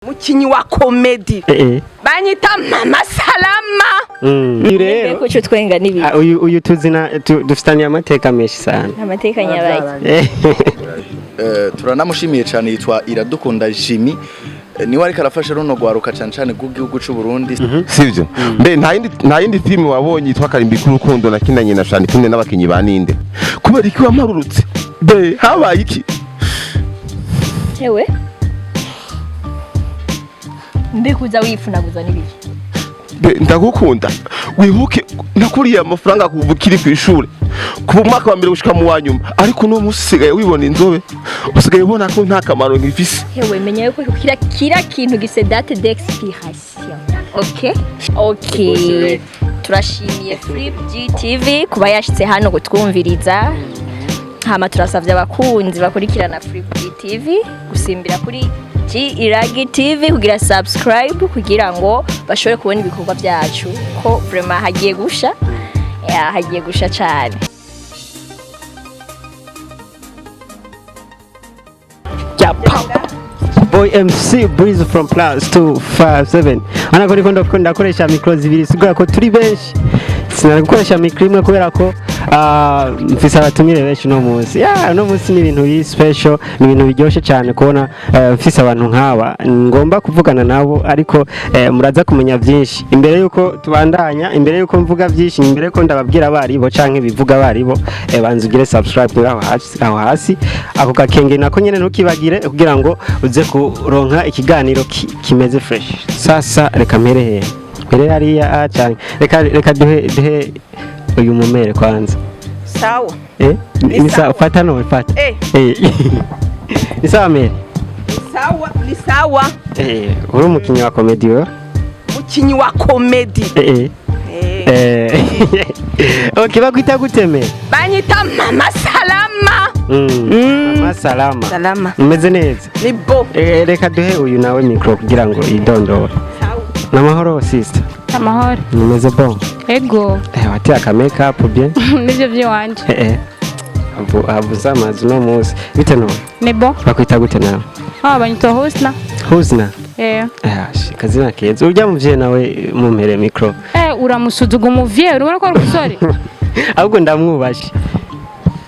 Mukinyi wa comédie banyita Mama Salama. Uyu rero Ko cyo twenga nibi. Ah, uyu tuzina dufitaniye amateka menshi sana. Amateka nyabaye. Turanamushimiye cyane, yitwa Iradukunda Jimmy. Niwe ariko arafasha runo rwaruka cyane cyane rw'igihugu cy'u Burundi. Sivyo? Mbe nta yindi filime wabonye yitwa Karimbi k'urukundo nakinanye na Shani kumwe n'abakinyi ba ninde? Kubera iki wamparurutse? Be habaye iki? Ewe, mbikuza wifunaguza n'ibiki? Be ndagukunda, wibuke nakuriye amafaranga kuva ukiri ku ishure, kuva mu mwaka wa mbere gushika mu wa nyuma, ariko uno munsi usigaye wibona inzobe, usigaye ubona ko nta kamaro nkifise. Hewe, menya yuko kila kintu gise date d'expiration. Okay, turashimiye Flip GTV kuba yashitse hano kutwumviriza. Hama turasavye abakunzi bakurikirana Flip GTV gusimbira kuri G Iragi TV kugira subscribe, kugira ngo bashobore kubona ibikorwa byacu, ko vraiment hagiye gusha ya, hagiye gusha cyane. Ya papa. Boy MC Breeze from +257. Ana ko ndiko ndakoresha micro zibiri, sigura ko turi benshi. Sinari gukoresha micro imwe kubera ko mfise abatumire benshi no munsi. Ya, no munsi ni ibintu biri special, ni ibintu biryoshe cyane kubona mfise abantu nk'aba ngomba kuvugana nabo, ariko muraza kumenya byinshi imbere yuko tubandanya, imbere yuko mvuga byinshi, imbere yuko ndababwira abaribo canke bivuga abaribo. Banza ugire subscribe aho hasi, aho hasi ako gakenge nako nyene ntukibagire, kugira ngo uze kuronka ikiganiro kimeze fresh. Sasa reka mpere he? Mpere hariya canke reka duhe uyu mumere kwanza. Sawa. Ni Ni sawa. sawa. Fata no fata. Ni sawa mere. Sawa, ni sawa. Uri umukinyi wa comedy wewe? Mukinyi wa comédie. Okay, bakwita gute me? Banyita Mama Salama. Mama Salama. Salama. Umeze neza? Ni bo. Reka duhe uyu nawe micro kugira ngo yidondore. Sawa. Namahoro, sister? Amahoro. Umeze bon? Ego. Wateye aka make up bien. Nibyo by'iwanje. Havuze amazi uno munsi. Bite none? Ni bon. Bakwita gute nawe? Ah, banyita Husna. Husna. Eh. Kazina keza. Urya muvyeyi nawe mumpere micro. Uramusuzuga umuvyeyi, urabona ko ari umusore. Ahubwo ndamwubashe.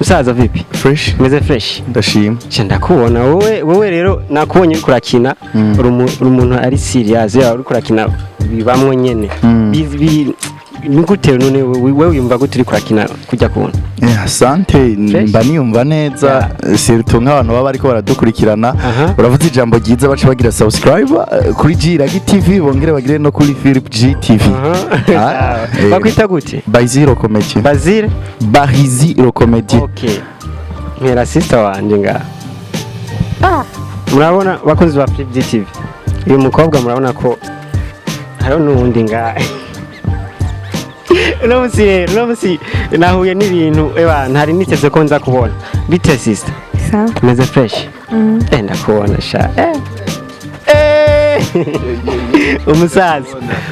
Musaza, vipi? Fresh. Umeze fresh? Ndashima. Nca ndakubona wowe rero nakubonye uriko urakina, uri umuntu ari serious, yawe uriko urakina bibamwo nyene. Ni gute none wewe wiyumva gute uriko urakina kujya kubona? Asante. Fresh. Mba niyumva neza, surtout nk'abantu baba bariko baradukurikirana. Uravuze ijambo ryiza, baca bagira subscribe kuri G Iragi TV, bongere bagire no kuri Philip G TV. Ah. Bakwita gute? Baziro Comedy. Bazile? Bahiziro Comedy. Okay, mpera sister wanje nga murabona, bakunzi ba Flip TV, uyu mukobwa murabona ko hariho n'uwundi nga uno munsi. Rero uno munsi nahuye n'ibintu eba ntari niteze ko nza kubona. Bite, sister? Sawa. Meze fresh? Ndakubona sha. Umusaza,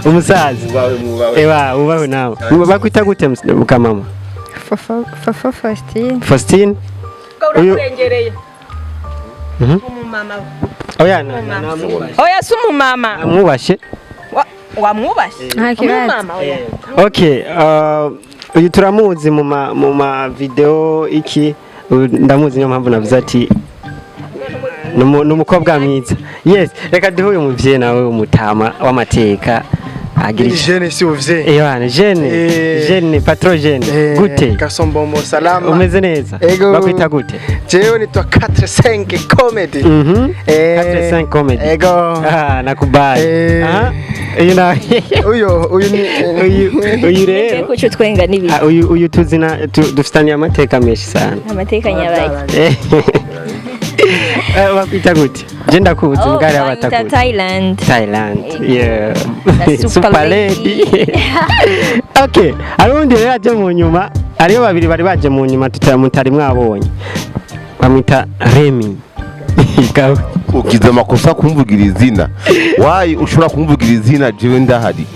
umusaza eba ubawe nawe. Bakwita gute mukamama? Fofo, Fofo Faustine. Faustine. Uyu Urakurengereye. Umumama. Oya, namwubashe. Oya, si umumama. Namwubashe. Wamwubashe. Nta kibazo. Umumama, oya. Okay, uyu turamuzi mu ma video iki. Uyu ndamuzi, niyo mpamvu navuze ati ni umukobwa mwiza. Yes, reka duhe uyu muvyeyi nawe umutama w'amateka agira ico. Jeune si uvye. Ewana jeune. Jeune patron, jeune gute? Garçon bombo, salama. Umeze neza? Ego. Bakwita gute? Jewe nitwa 45 Comedy. 45 Comedy. Ego. Ah, nakubali. Aha, uyu nawe? Uyu ni Uyu rero Ko cyo twenga nibi. Ah, uyu tuzina dufitaniye amateka menshi sana. Amateka nyabaye. Bakwita gute? Je ndakuzi Oh, mbwari banyita abatakuzi. Thailand. Thailand. Yeah. The super Super lady. Okay, hari undi rero aje mu nyuma, hariho babiri bari baje mu nyuma mutari mwabonye. Bamwita Remy. Ugize amakosa kumvugira izina. Wayi ushobora kumvugira izina jewe ndahari?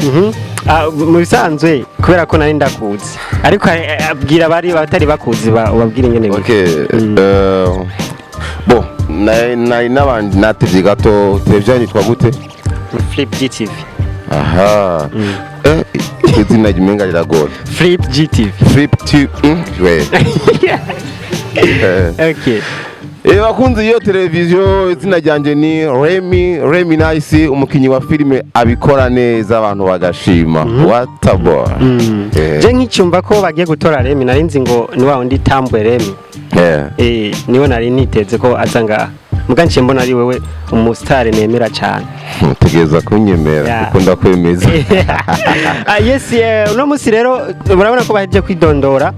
Ah, mu bisanzwe kubera ko nari ndakuzi, ariko abwira abari batari bakuzi, ubabwire ingene biri. Okay. Bon. Nari n'abandi natevye gato. Televiziyo yitwa gute? Flip GTV. Aha, izina ry'umenga riragora. Flip GTV. Flip T we. Okay. Bakunzi iyo televiziyo, izina ryanjye ni Remy, Remy Nice, umukinyi wa filime abikora neza abantu bagashima. What a boy. Je nkicyumva ko bagiye gutora Remy, nari nzi ngo ni wa wundi Tambwe Remy. Niwe nari niteze ko aza ngaha, muga nciye mbona ari wewe, umusitari nemera cyane. Tegereza kunyemera kuko ndakwemeza. Ah, yes, uno munsi rero murabona ko bahejeje kwidondora.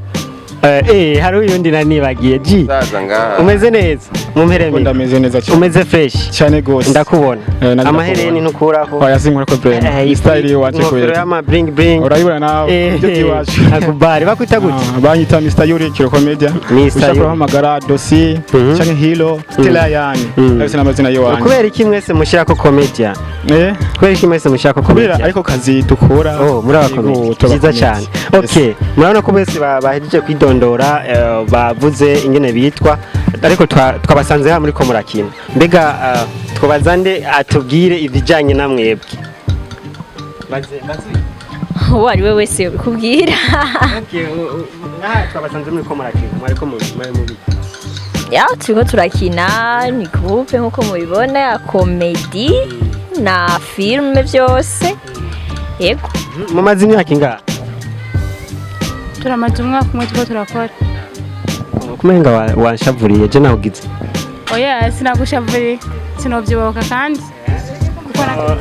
Hari uyundi nari nibagiye, G. Saza ngaha. Umeze neza mumperemi? Ndameze neza cyane. Umeze fresh? Cyane gose. Ndakubona. Nanjye Amahereni ndakubona. ntukuraho. Oya, sinkora ko brand. Style iwacu Inkofero kwera. y'ama bling bling. Urayibona nawe. Ibyo by'iwacu. Akubari bakwita gute? Ah, banyita Mr. Yuri Kiro Comedian. Mr. Ushaka Yuri. kuhamagara Dosi canke Hero Stella yani. Ndabise n'amazina yiwanje. Kubera iki mwese mushyirako comedian? Kubera iki mwese mushyirako Kubera comedian? ariko kazi dukora. Oh, muri Yego, abakomedi tuba byiza comedy. cyane. Okay, murabona ko bose bahejeje kwidondora, bavuze ingene bitwa, ariko twabasanze hano muri ko murakina. Mbega twabaza nde atubwire ibijyanye na mwebwe? Baze baze. Uwo ari we wese yobikubwira. Okay, aha twabasanze muri ko murakina, mwariko mwari mubi. Ya, turiko turakina, ni groupe nkuko mubibona ya comedy na filme byose, yego. Mumaze imyaka ingahe? Turamaze umwaka umwe turiko turakora. Kumenga wanshavuriye je nawugize. Oya, sinagushavuriye, sinovyibuka kandi kuko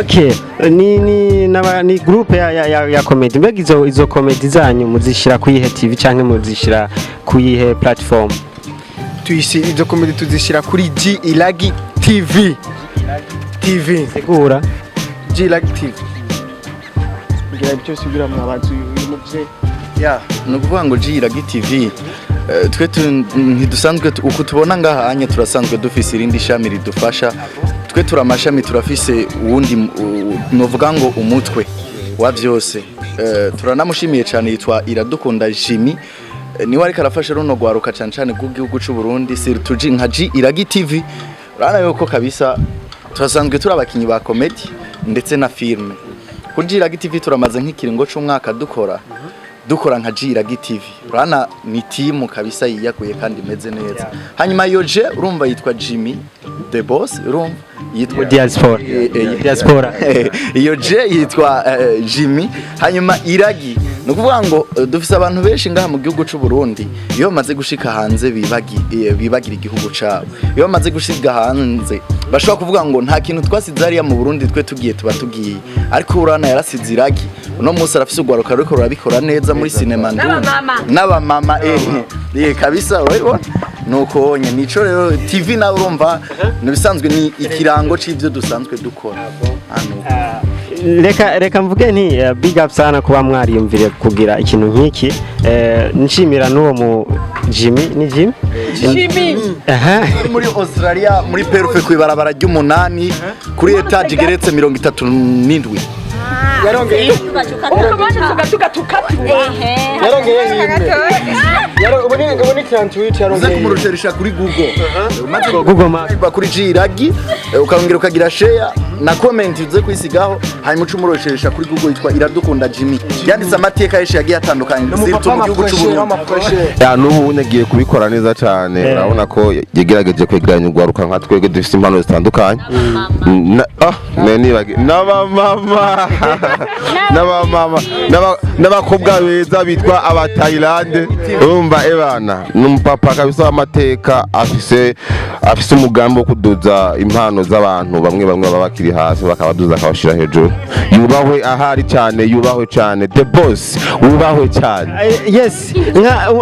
Okay, ni naba ni groupe ya comedy. Mbega izo comedy zanyu muzishira kuyihe TV canke muzishira kuyihe platform? Tuyisi izo comedy tuzishyira kuri G Iragi TV. TV. Sigura. G Iragi TV. Ngira ibyo subira mu abantu uyu muvyeyi. Ya, ni ukuvuga ngo G Iragi TV, twe ntidusanzwe uku tubona ngaha anye, turasanzwe dufise irindi shami ridufasha. Twe turi amashami, turafise uwundi novuga ngo umutwe wa byose. Turanamushimiye cyane, yitwa Iradukunda Jimmy. Niwe ariko arafasha runo rwaruka cyane cyane rw'igihugu cy'u Burundi, surtout G nka G Iragi TV. Urabona yuko kabisa turasanzwe turi abakinyi ba comedy ndetse na filme kuri G Iragi TV. Turamaze nk'ikiringo c'umwaka dukora nka G Iragi TV. Urabona ni timu kabisa yiyaguye kandi imeze neza. Hanyuma iyo J urumva yitwa Jimmy the Boss, urumva yitwa Diaspora. Diaspora. Iyo J yitwa Jimmy. Hanyuma Iragi ni ukuvuga ngo dufise abantu benshi ngaha mu gihugu c'u Burundi, iyo bamaze gushika hanze bibagira igihugu cabo. Iyo bamaze gushika hanze bashobora kuvuga ngo nta kintu twasize hariya mu Burundi, twe tugiye tuba tugiye. Ariko urana yarasize iragi, uno munsi arafise urwaruka ruriko rurabikora neza muri sinema ndundi. N'abamama. N'abamama, kabisa urabibona nuko wonye nico rero TV nawe urumva nibisanzwe ni ikirango c'ivyo dusanzwe dukora hano. Reka mvuge nti big up sana kuba mwariyumvire kugira ikintu nk'iki. Nshimira n'uwo mu Jimmy, ni Jimmy? Jimmy. Aha. Muri Australia, muri Perth, kw'ibarabara ry'umunani, kuri étage igeretse 37. Yarongeye. Uko tugatukatuwa. Yarongeye himwe. Yaro ubu ni 38 Uze yarongeye. kumurusherisha kuri Google. Umaze Google Map. Kuri G Iragi, ukongera ukagira share na comment uze kwisigaho, hanyuma uca umurosheresha kuri Google, yitwa Iradukunda Jimmy. Yanditse amateka yeshe yagiye atandukanye surtout mu gihugu cy'u Burundi. Ya, n'ubu nagiye kubikora neza cyane. Urabona ko yagerageje kwegeranya urwaruka nka twebwe dufite impano zitandukanye. Nibagi n'abamama n'abakobwa beza bitwa abatayilande. Urumva ebana ni umupapa kabisa w'amateka, afise umugambi wo kuduza impano z'abantu bamwe bamwe baba bakiri hasi, bakabaduza akabashira hejuru. Yubahwe ahari cyane, yubahwe cyane, the boss wubahwe cyane. Yes, nka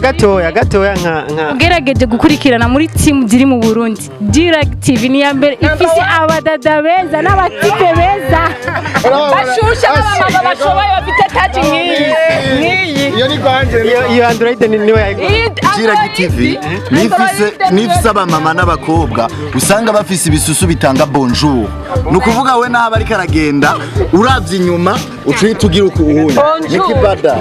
gatoya gatoya nka Ugerageje gukurikirana muri timu ziri mu Burundi, Direct TV ni iya mbere ifise abadada beza n'abatipe beza. Bashushe, n'abamama bashoboye bafite taji nk'iyi nk'iyi. Iyo ni kwanje. Iyo Android ni niwe yayigura. Iyi Jiragi TV nifise abamama n'abakobwa usanga bafise ibisusu bitanga bonjour. Ni ukuvuga we naho ariko aragenda, uravye inyuma uca uhita ugira uku uhuye Bonjour. nikibada.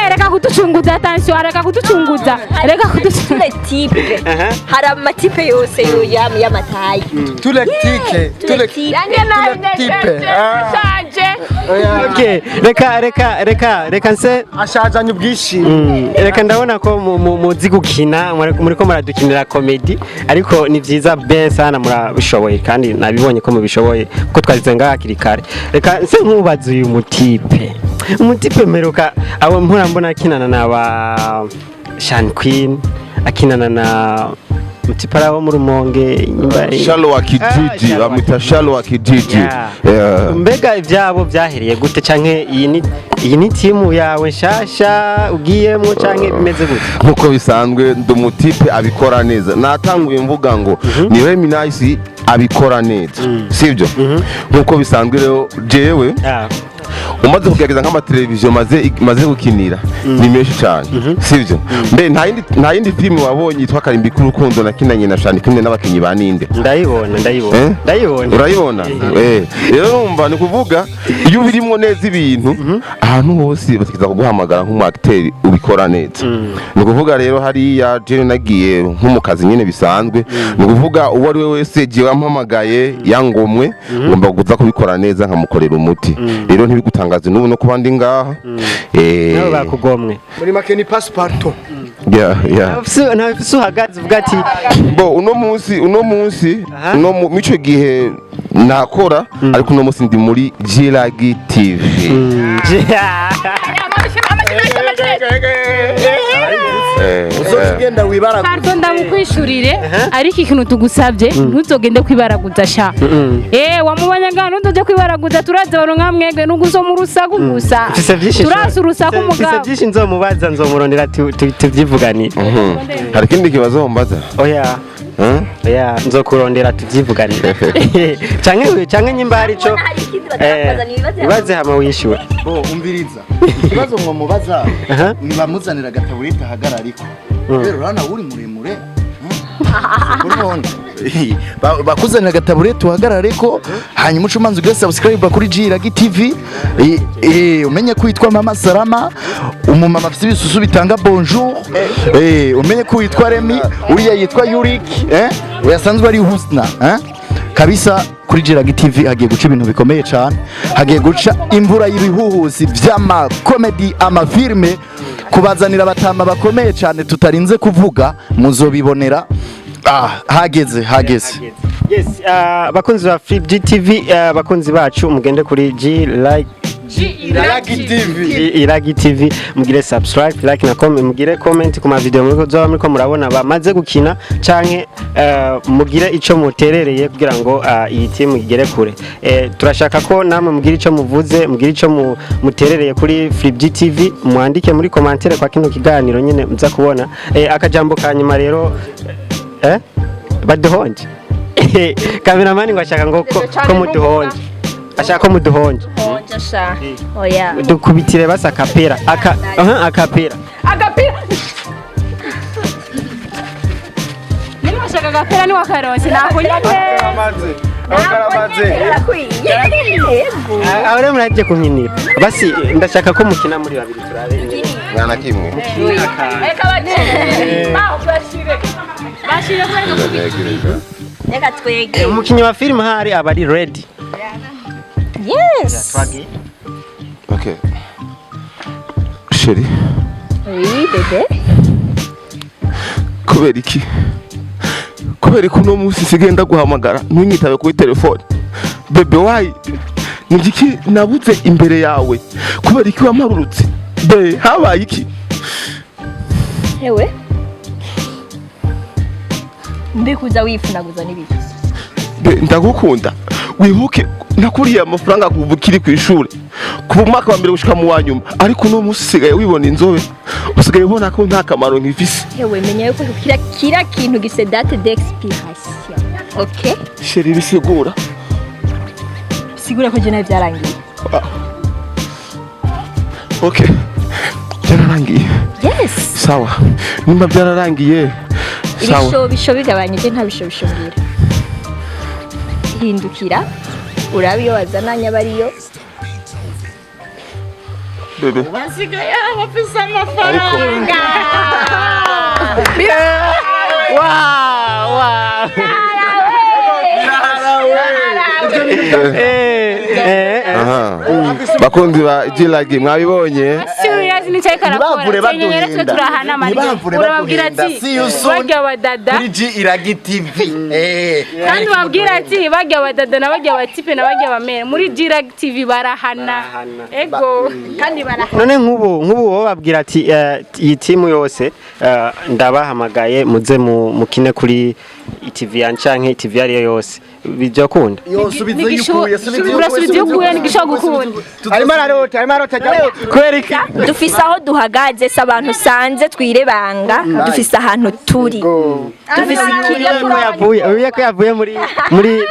Reka. Kuducunguza attention, areka kuducunguza, reka kuducunguza. Type, hari amatipe yose y'amatayi. Tulectique, Tulectique. type. Okay, reka reka reka reka nse Ashajanye ubwishime. Reka ndabona ko muzi gukina, muriko muradukinira comedy, ariko ni vyiza ben sana, murabishoboye kandi nabibonye ko mubishoboye kuko twazize ngaha hakiri kare. Reka nse nkubaze uyu mutipe, umutipe mperuka abo mpora mbona akinana na ba Shan Queen, akinana na mutipe ari abo mu Rumonge Shalo wa Kijiji, bamwita Shalo wa Kijiji. Yeah. Yeah. Mbega ibyabo byahereye gute, canke iyi ni timu yawe nshasha ugiyemo, canke bimeze gute? Nkuko bisanzwe, ndi umutipe abikora neza. Natanguye mvuga ngo ni Remy Nice abikora neza, sibyo? Nkuko bisanzwe rero, jewe umaze kugerageza nk'amateleviziyo maze gukinira ni menshi cyane, sibyo? Mbe nta yindi filime wabonye yitwa Karimbi k'urukundo nakinanye na Shani kumwe n'abakinyi ba Ninde? Ndayibona, ndayibona. Eh? Ndayibona. Urayibona. Rero urumva, ni kuvuga iyo ubirimo neza ibintu, ahantu hose batekereza kuguhamagara nk'umu acteur ubikora neza. Ni ukuvuga rero hariya jewe nagiye nko mu kazi nyine bisanzwe. Ni ukuvuga uwo ari we wese jewe ampamagaye yangomwe, ngomba kuza kubikora neza nkamukorera umuti. Rero ntibigutangaze n'ubu no kuba ndi ngaha. Nabo bakugomwe. Muri make ni passepartout. Yeah. Ntawe ufise uhagaze uvuga ati Bo uno munsi uno mico gihe nakora, ariko uno munsi ndi muri Jiragi TV. Uzoca ugenda wibaraguza. Pardon, ndamukwishurire, ariko ikintu tugusabye, ntuzogende kwibaraguza sha. Wamubonye ngaha, ntuzoje kwibaraguza. Turazi abantu nka mwebwe nugusoma urusaku gusa. Mfise byinshi. Turazi urusaku. Mfise Mugabo byinshi nzomubaza, nzomurondera tuvyivuganire. Hari ikindi kibazo mbaza? Oya. Eh? Oya, nzokurondera tuvyivuganire, canke nyimba hari ico Hari ikindi batarakubaza, nibibaze. Ibaze hama wishyure. Bo umviriza, ikibazo ngo mubaza, nibamuzanira agataburete ahagarariko, rero urabona uri muremure. Urabona bakuzanira agataburete uhagarareko, hanyuma uce umanza ugire subscribe kuri Jiragi TV. Umenye ko witwa Mama Salama, umumama afite ibisusu bitanga bonjour. Umenye ko witwa Remy, uriya yitwa Yurik, uyasanzwe ari Husna, kabisa. Kuri Jiragi TV hagiye guca ibintu bikomeye cyane, hagiye guca imvura y'ibihuhusi by'amakomedi, amafilme, kubazanira abatama bakomeye cyane tutarinze kuvuga, muzobibonera. Hageze, hageze. Yes, bakunzi ba Flip GTV, bakunzi bacu, mugende kuri G like Iragi TV. G Iragi TV, mugire subscribe, like na comment, mugire comment ku ma video muriko zoba muriko murabona bamaze gukina, canke mugire ico muterereye kugira ngo iyi team igere kure. Turashaka ko namwe mugire ico muvuze, mugire ico muterereye kuri Flip GTV, mwandike muri commentaire kwa kino kiganiro nyene muza kubona. Akajambo ka nyuma rero, baduhonje. Kameramani ngo ashaka ngo ko muduhonje, ashaka ko muduhonje. Honja sha, oya. Dukubitire basi akapera, aka aha akapera. Agapira. Niba washaka agapera ni wakaronse nako nyene. Yego. Aho rero muraje kunkinira basi, ndashaka ko mukina muri babiri turabe. Nta na kimwe. Reka bakire bashire. Bashire kubera. Reka twege. Umukinnyi wa filime hari aba ari ready. Yes. Okay. Chérie, Oui, bébé. kubera iki? Kubera ko uno munsi nsigaye ndaguhamagara ntunyitabe kuri telefone. Bébé, why? Ni igiki nabuze imbere yawe? Kubera iki wamparurutse? Be, habaye iki? Hewe, mbikuza wifunaguza n'ibiki? Be, ndagukunda. Wibuke nakuriye amafaranga kuva ukiri ku ishuri, kuva mu mwaka wa mbere gushika mu wa nyuma, ariko uno munsi usigaye wibona inzobe, usigaye ubona ko nta kamaro nkifise. Hewe, menya yuko kila kintu gifise date d'expiration, okay? Chérie, bisigura? Sigura ko je nawe byarangiye. Okay, byararangiye. Yes. Sawa, nimba byararangiye, sawa. Ibishobisho bigabanyije, nta bishobisho mbwira. Hindukira urabe iyo wazananye aba ariyo. Bébé. Basigaye bafise amafaranga. Wow. Aha. Bakunzi ba G-Iragi, mwabibonye. Serious, nicaye karakora. Ntibavure Senyera twe baduhenda. turahana amarira. Ntibavure Urababwira baduhenda. ati See you soon. barya badada Kuri G Iragi TV. Kandi babwira ati barya badada na barya batipe na barya bamere muri G-Iragi TV barahana. Ego. Kandi barahana. None nk'ubu wowe babwira ati iyi timu yose ndabahamagaye muze mukine kuri TV ya canke TV ariyo yose, bizokunda? Yosubiza yukuye, subiza. Urasubiza iyo ukuye, ntigishobora gukunda. Arimo ararota, arimo ararota. Kubera iki? Dufise aho duhagaze, si abantu usanze twirebanga, dufise ahantu turi, dufise ikintu. Ko yavuye, ubiye ko yavuye muri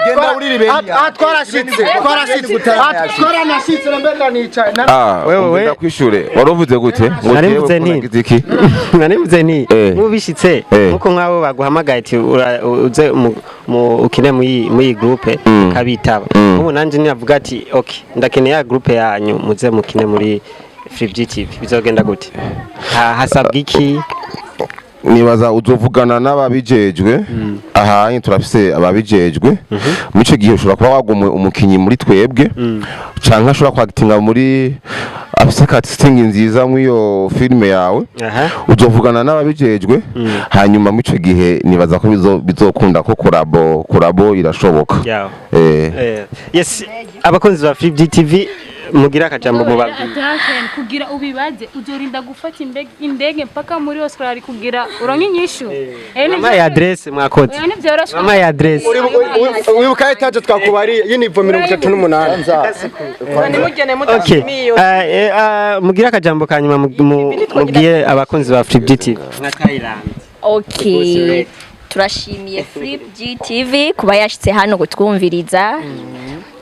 Genda urira ibeni. Ah, twarashitse, twarashitse, ah, twaranashitse na mbere ndanicaye. Ah, Wewe, umva, ndakwishure. Wari uvuze gute? Ngo Nari jewe mvuze ko nti nagize iki? Nari mvuze nti nk'ubishitse nkuko nk'abo baguhamagaye ati uze ukine muri iyi groupe, kabitaba. Ubu nanje ninavuga ati okay, ndakeneye ya groupe yanyu, muze mukine muri Free TV, bizogenda gute? Hasabwa iki? Nibaza uzovugana n'ababijejwe. Ahanye turafise ababijejwe. Muri ico gihe ushobora kuba wagumwe umukinyi muri twebwe, canke ashobora kwagitinga muri afise casting nziza muri iyo filime yawe. Uzovugana n'ababijejwe, hanyuma muri ico gihe nibaza ko bizokunda ko collabo irashoboka. Yawe. Yes, abakunzi ba Free TV, mugira akajambo mubabwira. Attention, kugira ubibaze uzorinda gufata indege mpaka muri Australia kugira uronke inyishu. Mama ya adresse mwakoze. Oya, ntivyoroshe. Mama ya adresse. Wibuka etaje twakubariye y'inivo 38. Nimugene Okay. mudashimiye. Mugira akajambo ka nyuma mubwiye abakunzi ba Free TV nka Thailand. Okay, turashimiye Flip GTV kuba yashitse hano kutwumviriza.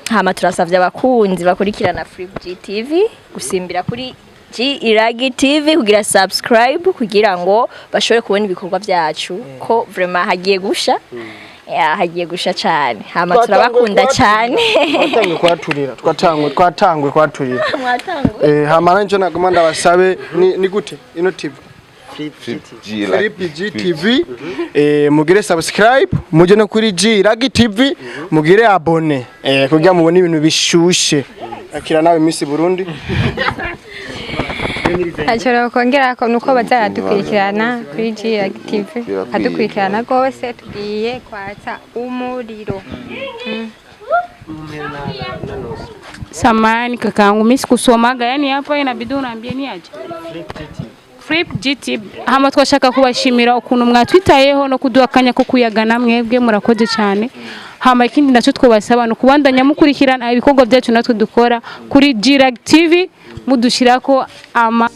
Hama turasavye abakunzi bakurikirana Flip GTV gusimbira kuri G Iragi TV kugira subscribe, kugira ngo bashobore kubona ibikorwa byacu, ko vraiment hagiye gusha. Ya, hagiye gusha cyane. Hama turabakunda cyane. Twatanguye kwaturira, twatanguye kwaturira. Mwatanguye. Hama nanje nagoma ndabasabe, ni gute ino TV? Flip GTV, mugire subscribe, muje no kuri G Iragi TV mugire abonner, kugira mubone ibintu bishushe. Akira nawe Miss Burundi. Ntacyo kongera ko nuko bazaradukurikirana kuri G TV, adukurikirana rwose, tugiye kwatsa umuriro. Samani kakangu, mimi sikusomaga, yani hapa inabidi unaambie ni aje. Flip GT, hama twashaka kubashimira ukuntu mwatwitayeho no kuduha akanya ko kuyagana mwebwe, murakoze cyane. Hama ikindi nacyo twabasaba ni ukubandanya mukurikirana ibikorwa byacu natwe dukora kuri G-Iragi TV, mudushirako ama